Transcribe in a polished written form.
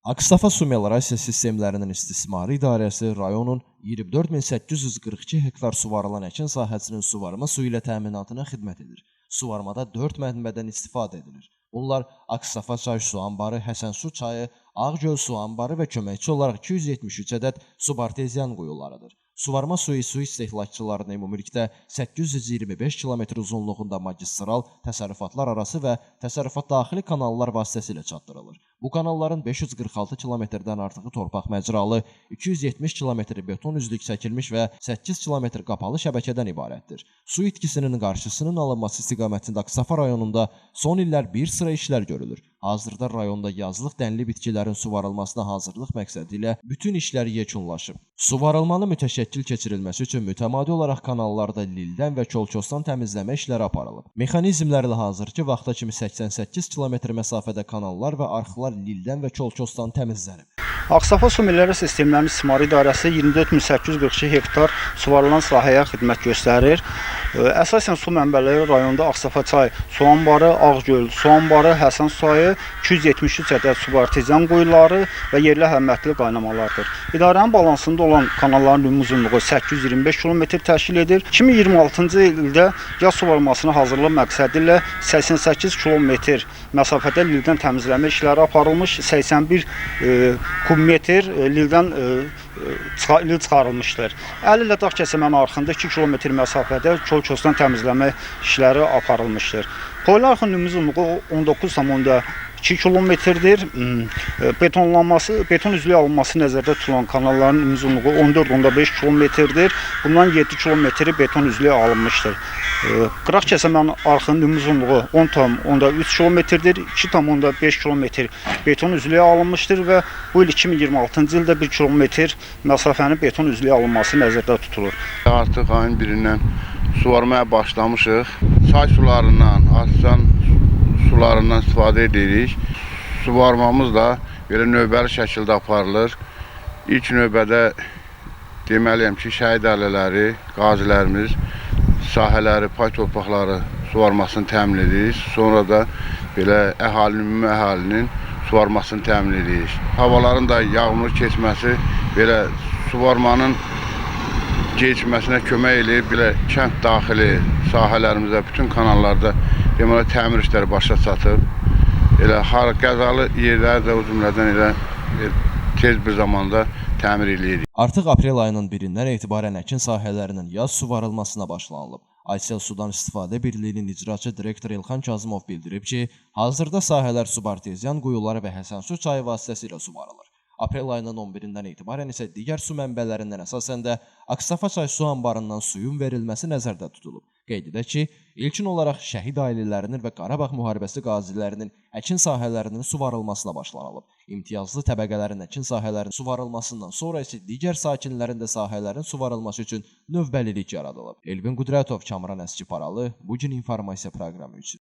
Akstafa su meliorasiya sistemlərinin istismarı idarəsi rayonun 24842 hektar suvarılan əkin sahəsinin suvarma suyu ilə təminatına xidmət edir. Suvarmada 4 mənbədən istifadə edilir. Bunlar Akstafa çay su anbarı, Həsənsu çayı, Ağgöl su anbarı və köməkçi olaraq 273 ədəd subartezian quyularıdır. Suvarma suyu su istehlakçılarına ümumilikdə 825 km uzunluğunda magistral, təsərrüfatlar arası və təsərrüfat daxili kanallar vasitəsilə çatdırılır. Bu kanalların 546 kilometrdən artığı torpaq məcralı, 270 kilometr beton üzlük çəkilmiş və 8 kilometr qapalı şəbəkədən ibarətdir. Su itkisinin qarşısının alınması istiqamətində Akstafa rayonunda son illər bir sıra işlər görülür. Hazırda rayonda yazlıq dənli bitkilərin suvarılmasına hazırlıq məqsədi ilə bütün işlər yekunlaşıb. Suvarılmanın mütəşəkkil keçirilməsi üçün mütəmadi olaraq kanallarda lildən və kolkosdan təmizləmə işləri aparılıb. Mexanizmlərlə hazırki vaxta kimi 88 kilometr məsafədə kanallar və arxlar lildən və kolkosdan təmizlənib. Akstafa su meliorasiya sistemlərinin istismarı idarəsi 24842 hektar suvarılan sahəyə xidmət göstərir. Əsasən su mənbələri rayonda Akstafa çay su anbarı, Ağgöl su anbarı, Həsən çayı, 273 ədəd subartezian quyuları və yerli əhəmiyyətli qaynamalardır. İdarənin balansında olan kanalların ümumi uzunluğu 825 km təşkil edir. 2026-cı ildə yaz suvarmasına hazırlıq məqsədi ilə 88 km məsafədə lildən təmizləmə işləri aparılmış, 81 kubmetr lildən lil çıxarılmışdır. Əli ilə Dağ-Kəsəmən arxında 2 km məsafədə kolkosdan təmizləmə işləri aparılmışdır. Poylu arxının ümumi uzunluğu 19,2 kilometrdir. Betonlanması, beton üzlüyü alınması nəzərdə tutulan kanalların ümumi uzunluğu 14,5 kilometrdir. Bundan 7 kilometri beton üzlüyü alınmışdır. Qıraq-Kəsəmən arxının ümumi uzunluğu 10,3 kilometrdir. 2,5 kilometr beton üzlüyü alınmışdır və bu il 2026-cı ildə 1 kilometr məsafənin beton üzlüyü alınması nəzərdə tutulur. Artıq ayın birindən suvarmaya başlamışıq. Çay sularından, artezyan sularından istifadə edirik. Suvarmamız da belə növbəli şəkildə aparılır. İlk növbədə deməliyəm ki, şəhid ailələri, qazilərimiz sahələri, pay torpaqları suvarmasını təmin edirik. Sonra da belə əhalinin, ümumi əhalinin suvarmasını təmin edirik. Havaların da yağmur keçməsi belə suvarmanın gecikməsinə kömək eləyir. Belə kənd daxili sahələrimizdə, bütün kanallarda deməli təmir işləri başa çatıb. Elə qəzalı yerləri də o cümlədən elə tez bir zamanda təmir eləyirik. Artıq aprel ayının 1-dən etibarən əkin sahələrinin yaz suvarılmasına başlanılıb. Aysel Sudan İstifadə Birliyinin icraçı direktoru İlxan Kazımov bildirib ki, hazırda sahələr subartezian quyuları və Həsənsu çayı vasitəsilə suvarılır. Aprel ayının 11-dən etibarən isə digər su mənbələrindən əsasən də Akstafa çay su anbarından suyun verilməsi nəzərdə tutulub. Qeyd edək ki, ilkin olaraq şəhid ailələrinin və Qarabağ müharibəsi qazilərinin əkin sahələrinin suvarılmasına başlanılıb. İmtiyazlı təbəqələrin əkin sahələrinin suvarılmasından sonra isə digər sakinlərin də sahələrin suvarılması üçün növbəlilik yaradılıb. Elvin Qudrətov, Kamran Əskiparalı, Bu gün informasiya proqramı üçün.